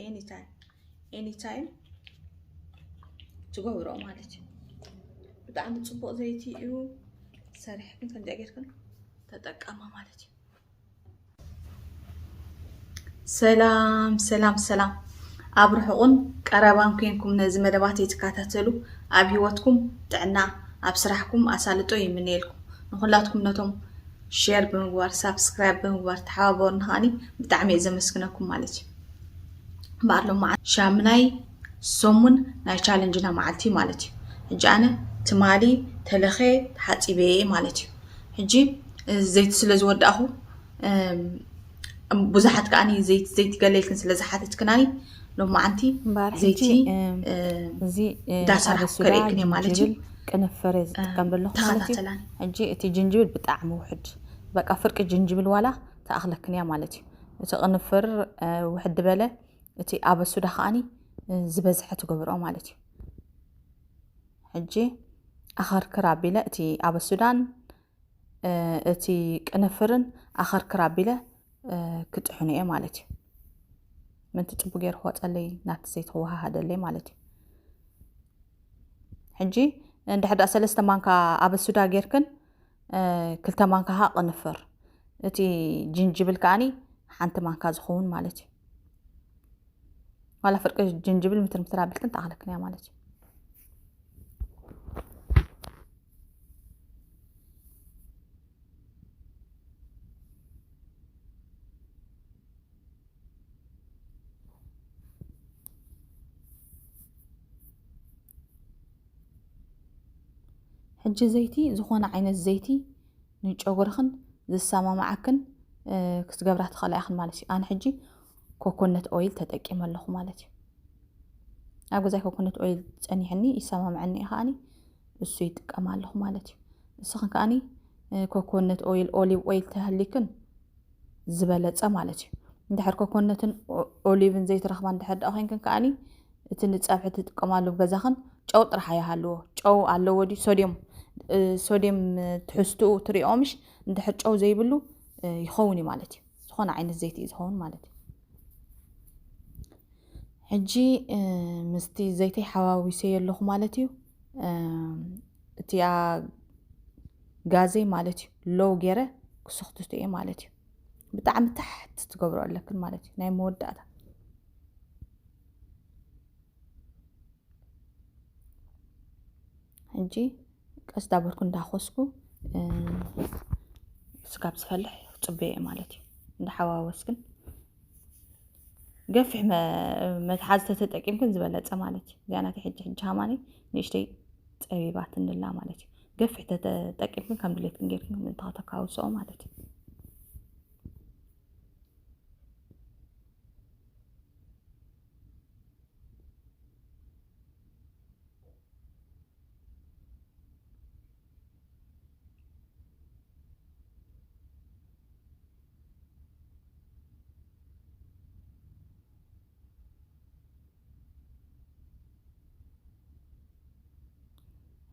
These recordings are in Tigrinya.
ኤኒታይም ኤኒታይም ትገብሮ ማለት እዩ። ብጣዕሚ ፅቡቕ ዘይቲ እዩ። ሰሪሕክን ከምዚኣ ጌርክን ተጠቀማ ማለት እዩ። ሰላም ሰላም ሰላም፣ ኣብ ርሑቕን ቀረባን ኮንኩም ነዚ መደባት ትከታተሉ፣ ኣብ ህይወትኩም ጥዕና፣ ኣብ ስራሕኩም ኣሳልጦ ይምነየልኩም። ንኹላትኩም ነቶም ሼር ብምግባር፣ ሳብስክራይብ ብምግባር ተሓባበሩኒ ከዓኒ ብጣዕሚ እየ ዘመስግነኩም ማለት እዩ። እምበኣር ሎማዓንቲ ሻምናይ ሰሙን ናይ ቻለንጅና መዓልቲ ማለት እዩ። ሕጂ ኣነ ትማሊ ተለኸ ተሓፂበ እየ ማለት እዩ። ሕጂ ዘይቲ ስለ ዝወዳእኹ ብዙሓት ከዓኒ ዘይቲ ዘይቲ ገለ ኢልክን ስለ ዝሓተትክናኒ ሎማዓንቲ እምበኣር ዘይቲ ሕጂ እም፣ እዚ እ፣ ዳሰራሕኩ ኣበሱዳ ከርእየክን እየ ማለት እዩ። ጅንጅብል ቅንፍር እየ ዝጥቀም ዘለኹ ማለት እዩ። ተኸታተላኒ። ሕጂ እቲ ጅንጅብል ብጣዕሚ ውሕድ፣ በቃ ፍርቂ ጅንጅብል ዋላ ትኣኽለክን እያ ማለት እዩ። እቲ ቅንፍር እ፣ ውሕድ ዝበለ፣ እቲ ኣበሱዳ ከዓኒ እ፣ ዝበዝሐ ትገብርኦ ማለት እዩ። ሕጂ ኣኸርክር ኣቢለ እቲ ኣበሱዳን እ፣ እቲ ቅንፍርን ኣኸርክር ኣቢለ እ፣ ክጥሕኑ እየ ማለት እዩ። ምንቲ ጽቡቅ ገይሩ ክወጸለይ ናቲ ዘይቲ ክወሃሃደለይ ማለት እዩ። ሕጂ እንድሕር ደኣ ሰለስተ ማንካ ኣበሱዳ ጌርክን እ፣ ክልተ ማንካ ሃ ቅንፍር፣ እቲ ጅንጅብል ከዓኒ ሓንቲ ማንካ ዝኸውን ማለት እዩ። ዋላ ፍርቂ ጅንጅብል ምትር ምትር ኣቢልክን ተኣኽለክን እያ ማለት እዩ። ሕጂ ዘይቲ ዝኾነ ዓይነት ዘይቲ ንጨጉርኽን ዝሰማማዓክን እ፣ ክትገብራ ትኽእላ ኢኽን ማለት እዩ። ኣነ ሕጂ ኮኮነት ኦይል ተጠቂመ ኣለኹ ማለት እዩ። ኣብ ገዛይ ኮኮነት ኦይል ጸኒሕኒ ይሰማምዐኒ እዩ ከዓኒ እሱ ይጥቀም ኣለኹ ማለት እዩ። ንስኽን ከዓኒ እ፣ ኮኮነት ኦይል፣ ኦሊቭ ኦይል ተሃሊክን ዝበለጸ ማለት እዩ። እንድሕር ኮኮነትን ኦ- ኦሊቭን ዘይትረኽባ እንድሕር ደኣ ኮይንክን ከዓኒ እቲ ንጸብሒ ትጥቀማሉ ኣብ ገዛኽን ጨው ጥራሕ ኣይሃልዎ። ጨው ኣለዎ ድዩ? ሶድዮም እ፣ ሶድዮም እ፣ ትሕዝትኡ ትሪኦ ምሽ? እንድሕር ጨው ዘይብሉ እ፣ ይኸውን እዩ ማለት እዩ። ዝኾነ ዓይነት ዘይቲ እዩ ዝኸውን ማለት እዩ። ሕጂ እ፣ ምስቲ ዘይተይ ሓዋዊሰዮ ኣለኹ ማለት እዩ። እ፣ እቲኣ ጋዘይ ማለት እዩ ሎው ገይረ ክስኽትቶ እየ ማለት እዩ። ብጣዕሚ ታሕቲ ትገብሮ ኣለክን ማለት እዩ። ናይ መወዳእታ ሕጂ ቀስ ዳበልኩ እንዳኾስኩ እ፣ ስጋብ ዝፈልሕ ክጽበዮ እየ ማለት እዩ። እንዳሓዋወስክን ገፊሕ መ- መትሓዚ ተተጠቂምክን ዝበለጸ ማለት እዩ። እዚኣ ናተይ ሕጂ ሕጂ ሃማኒ ንእሽተይ ጸቢባትንላ ማለት እዩ። ገፊሕ ተተጠቂምክን ከም ድሌትክን ጌርክን ተተካውስኦ ማለት እዩ።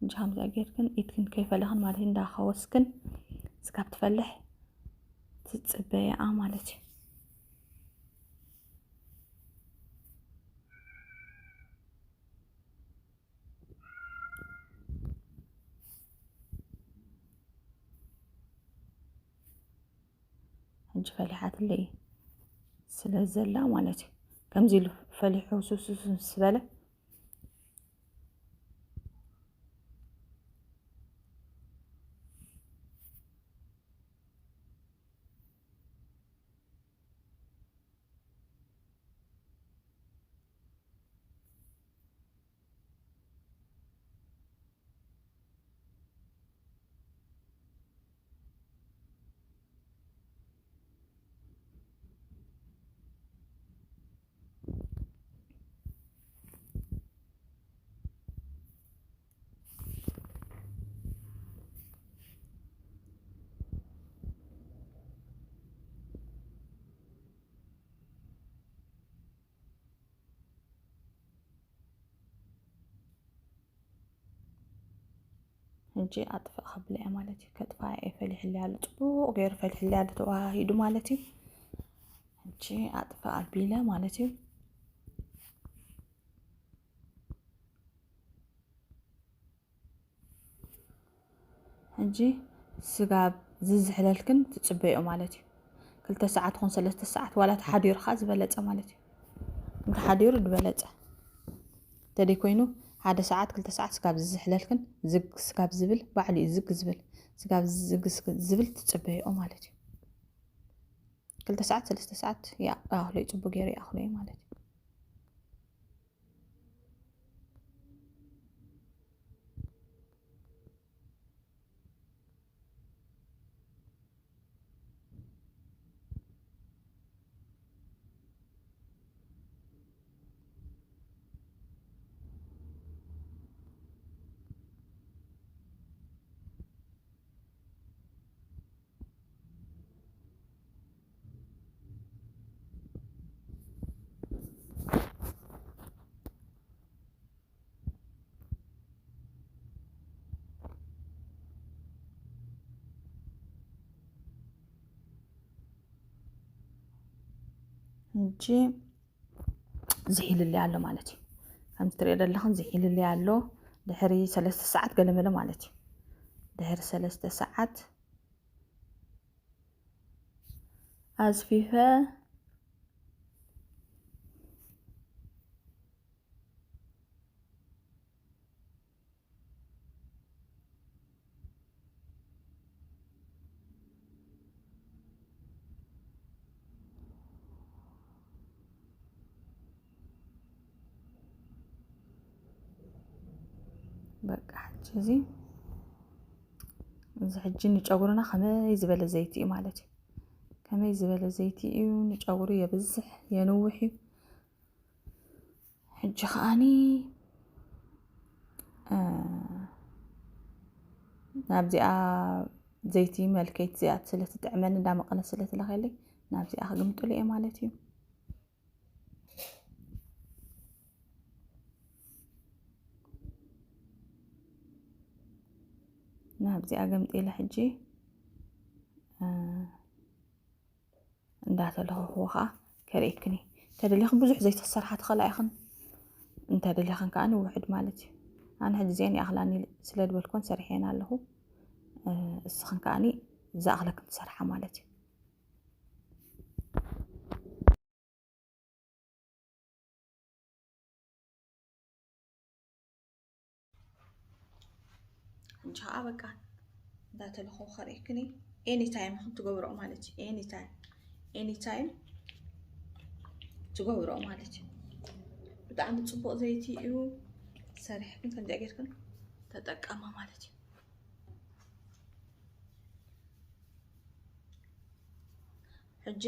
ሕጂ ከምዚኣ ጌርክን ኢድክን ከይፈለኽን ማለት እዩ፣ እንዳኸወስክን ስጋብ ትፈልሕ ትጽበያኣ ማለት እዩ። ሕጂ ፈሊሓትለይ ስለ ዘላ ማለት እዩ። ከምዚ ኢሉ ፈሊሑ ስሱስ ምስ በለ ሕጂ ኣጥፍእ ከብለ እየ ማለት እዩ። ከጥፋ እየ፣ ፈሊሕለይ ኣሎ፣ ጽቡቕ ገይሩ ፈሊሕለይ ኣሎ፣ ተዋሃሂዱ ማለት እዩ። ሕጂ ኣጥፍእ ኣቢለ ማለት እዩ። ሕጂ ስጋብ ዝዝሕለልክን ትጽበይኦ ማለት እዩ። ክልተ ሰዓት ኹን ሰለስተ ሰዓት ዋላ ተሓዲሩ ኸዓ ዝበለጸ ማለት እዩ። እንተሓዲሩ ዝበለጸ እንተደይ ኮይኑ ሓደ ሰዓት ክልተ ሰዓት ስጋብ ዝዝሕለልክን ዝግ ስጋብ ዝብል ባዕሉ እዩ ዝግ ዝብል ስጋብ ዝግ ዝብል ትጽበይኦ ማለት እዩ። ክልተ ሰዓት ሰለስተ ሰዓት ይኣኽሎ እዩ፣ ጽቡቅ ገይሩ ይኣኽሎ እዩ ማለት እዩ። ሕጂ ዝሒልለይ ኣሎ ማለት እዩ። ከምዚ ትሪኦ ዘለኽን ዝሒልለይ ኣሎ። ድሕሪ ሰለስተ ሰዓት ገለመለ ማለት እዩ። ድሕሪ ሰለስተ ሰዓት ኣስፊፈ በቃ ሕጂ እዚ እዚ ሕጂ ንጨጉርና ከመይ ዝበለ ዘይቲ እዩ ማለት እዩ። ከመይ ዝበለ ዘይቲ እዩ ንጨጉሪ የብዝሕ የንውሕ እዩ። ሕጂ ከዓኒ ናብዚኣ ዘይቲ መልከይት እዚኣ ስለትጥዕመኒ እንዳመቐለ ስለትለኸለይ ናብዚኣ ክግምጥሉ እየ ማለት እዩ። ናብዚኣ ገምጢለ ሕጂ እንዳተለኸኽዎ ከዓ ከርእየክን እየ። እንተደሊኽን ብዙሕ ዘይተሰርሓ ትኽእላ ኢኽን፣ እንተደሊኽን ከዓ ንውሕድ ማለት እዩ። ኣነ ሕጂ እዚአን ይኣኽላኒ ስለ ዝበልኮን ሰሪሐን ኣለኹ። እስኽን ከዓኒ ዝኣኽለክን ትሰርሓ ማለት እዩ። እንጂ ከዓ በቃ እንዳተለኹ ከርእክኒ ኤኒታይም ኢኹም ትገብርኦ ማለት እዩ። ኤኒታይም ኤኒታይም ትገብርኦ ማለት እዩ። ብጣዕሚ ፅቡቅ ዘይቲ እዩ። ሰሪሕክን ከምዚኣ ጌርክን ተጠቀማ ማለት እዩ። ሕጂ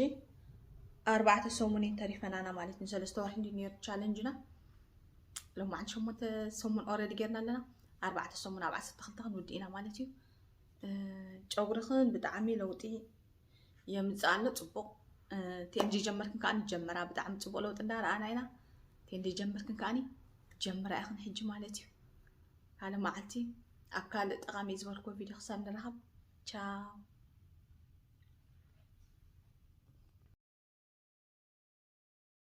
ኣርባዕተ ሰሙን እየን ተሪፈናና ማለት እዩ። ሰለስተ ወርሒ እንዲ ነይሩ ቻለንጅና ሎማዓንቲ ሸሞንተ ሰሙን ኦረዲ ጌርና ኣለና። ኣርባዕተ ሰሙን ኣብ ዓሰርተ ክልተ ክንውድእ ኢና ማለት እዩ። ጨጉርኽን ብጣዕሚ ለውጢ የምፅእ ኣሎ። ፅቡቅ ቴንዲ ጀመርክን ከዓ ንጀምራ ብጣዕሚ ፅቡቅ ለውጢ እንዳረኣና ኢና። ቴንዲ ጀመርክን ከዓ ጀምራ ኢኽን ሕጂ ማለት እዩ። ካልእ መዓልቲ ኣብ ካልእ ጠቃሚ ዝበልኩ ቪድዮ ክሳብ ንራኸብ ቻው።